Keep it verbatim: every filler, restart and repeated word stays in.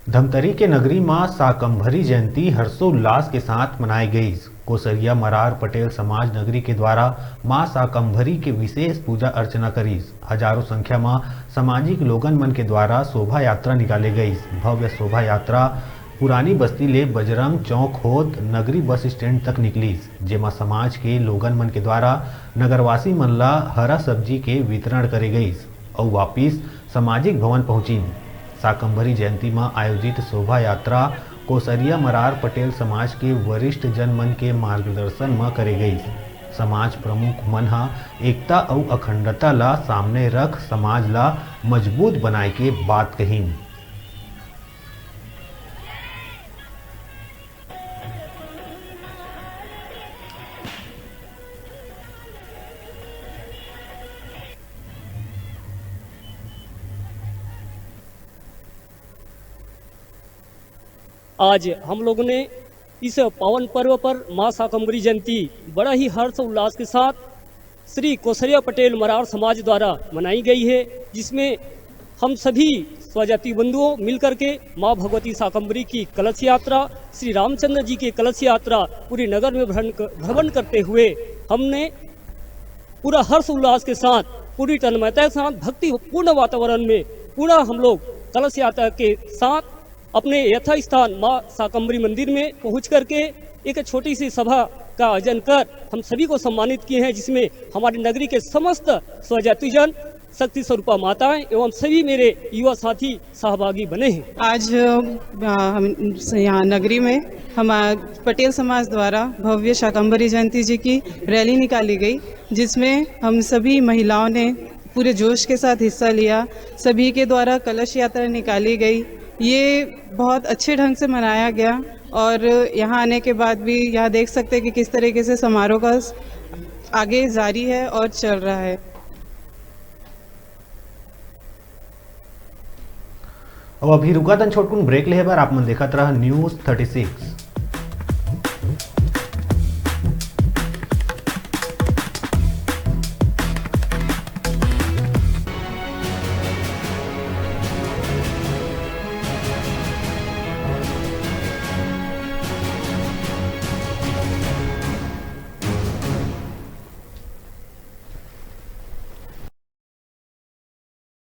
धमतरी के नगरी मां शाकंभरी जयंती हर्षोल्लास के साथ मनाए गईस। कोसरिया मरार पटेल समाज नगरी के द्वारा मां शाकंभरी के विशेष पूजा अर्चना करीस। हजारों संख्या म सामाजिक लोगन मन के द्वारा शोभा यात्रा निकाले गईस। भव्य शोभा यात्रा पुरानी बस्ती ले बजरंग चौक होत नगरी बस स्टैंड तक निकलिस, जेमा समाज के लोगन मन के द्वारा नगरवासी मन ला हरा सब्जी के वितरण करे गईस अउ वापिस सामाजिक भवन पहुंचिन। शाकंभरी जयंती म आयोजित शोभा यात्रा कोसरिया मरार पटेल समाज के वरिष्ठ जन मन के मार्गदर्शन म करे गईस। समाज प्रमुख मन ह एकता अउ अखंडता ला सामने रख समाज ला मजबूत बनाए के बात कहिन। आज हम लोगों ने इस पावन पर्व पर माँ शाकंभरी जयंती बड़ा ही हर्ष उल्लास के साथ श्री कोसरिया पटेल मरार समाज द्वारा मनाई गई है, जिसमें हम सभी स्वजाति बंधुओं मिलकर के माँ भगवती शाकंभरी की कलश यात्रा, श्री रामचंद्र जी की कलश यात्रा पूरी नगर में भ्रमण क-, भ्रमण करते हुए हमने पूरा हर्ष उल्लास के साथ, पूरी तन्मयता के साथ, भक्तिपूर्ण वातावरण में पूरा हम लोग कलश यात्रा के साथ अपने यथास्थान माँ शाकंभरी मंदिर में पहुँच करके एक छोटी सी सभा का आयोजन कर हम सभी को सम्मानित किए हैं, जिसमें हमारी नगरी के समस्त स्वजातिजन, शक्ति स्वरूपा माताएं एवं सभी मेरे युवा साथी सहभागी बने हैं। आज, अ, हम यहाँ नगरी में हम, अ, पटेल समाज द्वारा भव्य शाकंभरी जयंती जी की रैली निकाली गई, जिसमें हम सभी महिलाओं ने पूरे जोश के साथ हिस्सा लिया। सभी के द्वारा कलश यात्रा निकाली गई। ये बहुत अच्छे ढंग से मनाया गया और यहाँ आने के बाद भी यहाँ देख सकते हैं कि किस तरीके से समारोह का आगे जारी है और चल रहा है। अब अभी रुका तन छोटकुन ब्रेक लेहे बर, आप मन देखत रहा न्यूज़ थर्टी सिक्स।